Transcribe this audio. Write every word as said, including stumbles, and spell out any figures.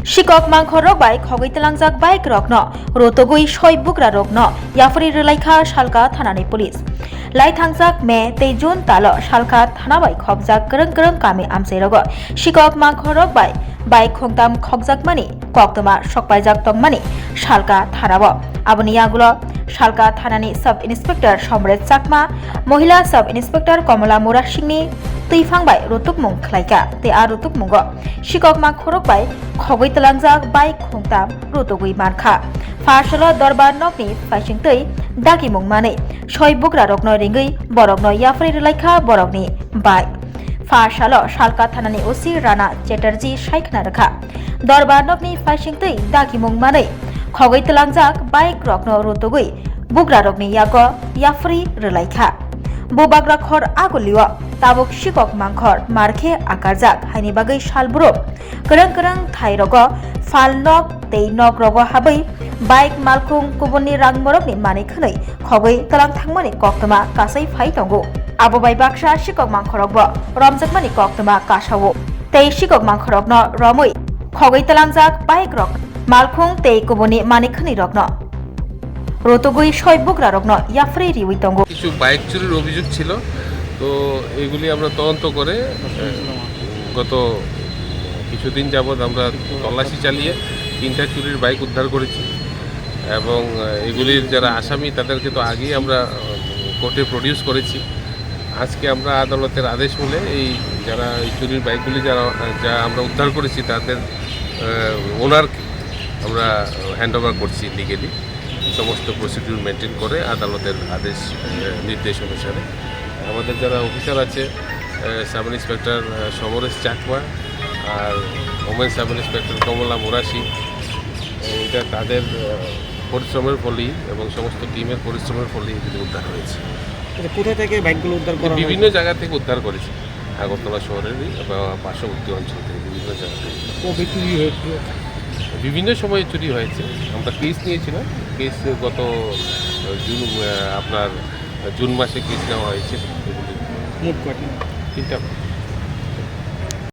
Sikok mangkhorrok bai khogwi tlangjak bike rokno rotogwi soi bugra rokno yapharwi rwlaikha Salka thanani police. Laithangjak May tei June talo Salka thana bai khokjak kwrwng kwrwng kami amchairogo sikok mangkhorrok bai bike khungtam khokjakmani koktwma sokpaijak tongmani Salka thanao. Aboni yagulo Salka thanani Sub Inspector Somret Chakma, Mohila Sub Inspector Komola Murasingni twiphang bai rutukmung khlaikha tei a rutukmungo sikok mangkhorok bai khogwi tlangjak bike khungtam rutugwi mankha. Pha salo dorbar nokni phaisingtwi dagimung manwi soi bugrarokno ringwi borokno yapharwi rwlaikha borokni bike. Pha salo Salka thanani O C Rana Chatterjee saikhna rwkha. Dorbar nokni phaisingtwi dagimung manwi khogwi tlangjak bike rokno rutugwi bugrarokni yago yapharwi rwlaikha. Bubagra khor agulio tabuk sikok mangkhor markhe akarjak haini bagwi salbrum kwrwng kwrwng thairogo phal nok tei nok rogo habwi bike malkhung kubunni rang borokni manwi khwnwi khogwi tlang thangmani koktwma kasai phai tongo. Abo bai baksa sikok mangkhorokbo romjakmani koktwma kasao tei sikok mangkhorokno romwi khogwi tlangjak bike rok malkhung tei kubunni manwi khwnwi rokno rotogwi soi bugrarokno yapharwi riwi tongo. কিছু বাইক চুরির অভিযোগ ছিল, তো এগুলি আমরা তদন্ত করে, আহ, গত কিছুদিন যাবৎ আমরা তল্লাশি চালিয়ে তিনটা চুরির বাইক উদ্ধার করেছি এবং, আহ, এগুলির যারা আসামি তাদেরকে তো আগেই আমরা, আহ, কোর্টে প্রডিউস করেছি। আজকে আমরা আদালতের আদেশ মূলে এই যারা এই চুরির বাইকগুলি যারা, আহ, যা আমরা উদ্ধার করেছি তাদের, আহ, ওনারকে আমরা হ্যান্ড ওভার করছি লিগেলি। সমস্ত প্রসিডিউর মেনটেন করে আদালতের আদেশ, আহ, নির্দেশ অনুসারে আমাদের যারা অফিসার আছে, আহ, সাব ইন্সপেক্টর, আহ, সমরেশ চাকমা আর ওমেন সাব ইন্সপেক্টর কমলা মুরাশি, আহ, এটা তাদের, আহ, পরিশ্রমের ফলেই এবং সমস্ত টিমের পরিশ্রমের ফলেই এগুলি উদ্ধার হয়েছে। আচ্ছা, কোথা থেকে বাইকগুলো উদ্ধার করা বিভিন্ন হয়েছে? জায়গা থেকে উদ্ধার করেছি। আগরতলা শহরেরই বা পার্শ্ববর্তী অঞ্চল থেকে বিভিন্ন জায়গা থেকে। কবে চুরি হয়েছিল? বিভিন্ন সময়ে চুরি হয়েছে। আমরা কেস নিয়েছিলাম। কেস গত, আহ, জুন, আহ, আপনার জুন মাসে কেস নেওয়া হয়েছিল। মোট কয়টা? তিনটা।